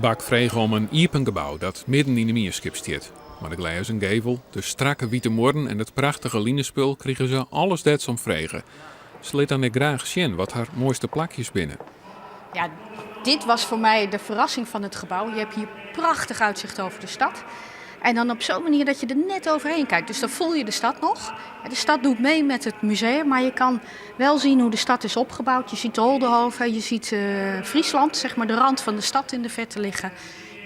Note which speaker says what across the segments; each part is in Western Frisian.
Speaker 1: Bak frege om in iepen gebou dat midden yn de mienskip stiet. Mei de glêzen gevel, de strakke wite muorren en it prachtige linespul krige se alles dêr't se om frege. Se lit dan ek graach sjen wat har moaiste plakjes binne.
Speaker 2: Ja, dit was voor mij de verrassing van het gebouw. Je hebt hier prachtig uitzicht over de stad. En dan op zo'n manier dat je er net overheen kijkt. Dus dan voel je de stad nog. De stad doet mee met het museum, maar je kan wel zien hoe de stad is opgebouwd. Je ziet de Oldehove, je ziet Friesland, zeg maar de rand van de stad in de verte liggen.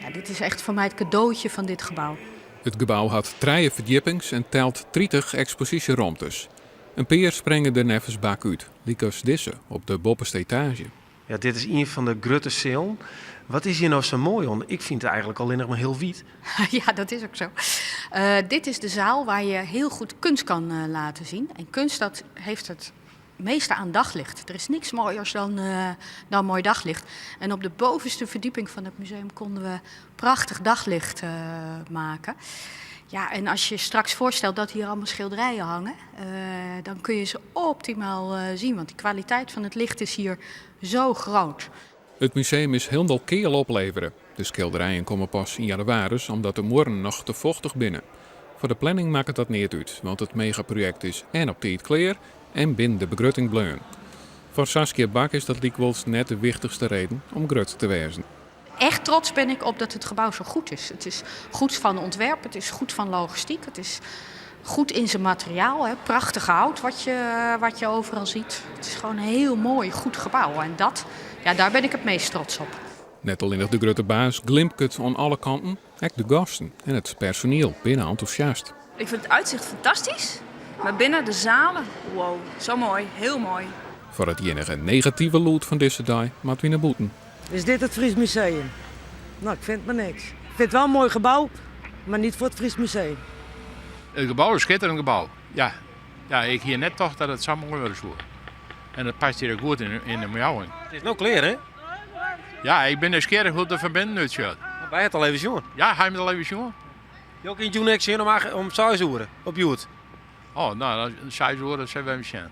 Speaker 2: Ja, dit is echt voor mij het cadeautje van dit gebouw.
Speaker 1: It gebou hat trije ferdjippings en telt 30 eksposysjeromtes. In pear springe der neffens Bak út, lykas dizze op de boppeste etaazje.
Speaker 3: Ja, dit is ien fan de grutte sealen. Wat is hjir no sa moai oan? Ik fyn it eigenlik allinnich mar hiel wyt.
Speaker 2: Ja, dat is ook zo. Dit is de zaal waar je heel goed kunst kan laten zien. En kunst dat heeft het meeste aan daglicht. Er is niks mooiers dan mooi daglicht. En op de bovenste verdieping van het museum konden we prachtig daglicht maken. Ja, en als je straks voorstelt dat hier allemaal schilderijen hangen, dan kun je ze optimaal zien. Want de kwaliteit van het licht is hier zo groot.
Speaker 1: It museum is hielendal keal oplevere. De skilderijen komme pas yn jannewaris omdat de muorren noch te fochtich binne. Foar de planning makket dat neat út, want it megaprojekt is en op tiid klear en binnen de begrutting bleaun. Foar Saskia Bak is dat lykwols net de wichtichste reden om grut te wêzen.
Speaker 2: Echt trots ben ik op dat het gebouw zo goed is. Het is goed van ontwerp, het is goed van logistiek, het is goed in zijn materiaal. Hè. Prachtig hout wat je overal ziet. Het is gewoon een heel mooi, goed gebouw. En ja, daar ben ik het meest trots op.
Speaker 1: Net allinnich de grutte baas glimket oan alle kanten, ek de gasten en it personiel binne entûsjast.
Speaker 4: Ik vind het uitzicht fantastisch, maar binnen de zalen, wow, zo mooi, heel mooi.
Speaker 1: Foar it iennige negative lûd fan dizze dei moatte wy nei bûten.
Speaker 5: Is dit it Fries Museum? No, ik fyn it mar niks. Ik fyn it wol in moai gebou, mar net foar it Fries Museum.
Speaker 6: It gebou is skitterend gebou. Ja, ja, ik hie net tocht dat it sa moai wurde soe. En it past hjir ek goed yn de omjouwing.
Speaker 3: It is no klear, hè?
Speaker 6: Ja, ik bin nijsgjirrich hoe't it der fan binnen útsjocht.
Speaker 3: Wy ha it al even sjoen.
Speaker 6: Ja, ha jim it al even sjoen?
Speaker 3: Jo kinne jûn ek sjen om 6 oere op hjoed.
Speaker 6: Oh, no, dan 6 oere sille we even sjen.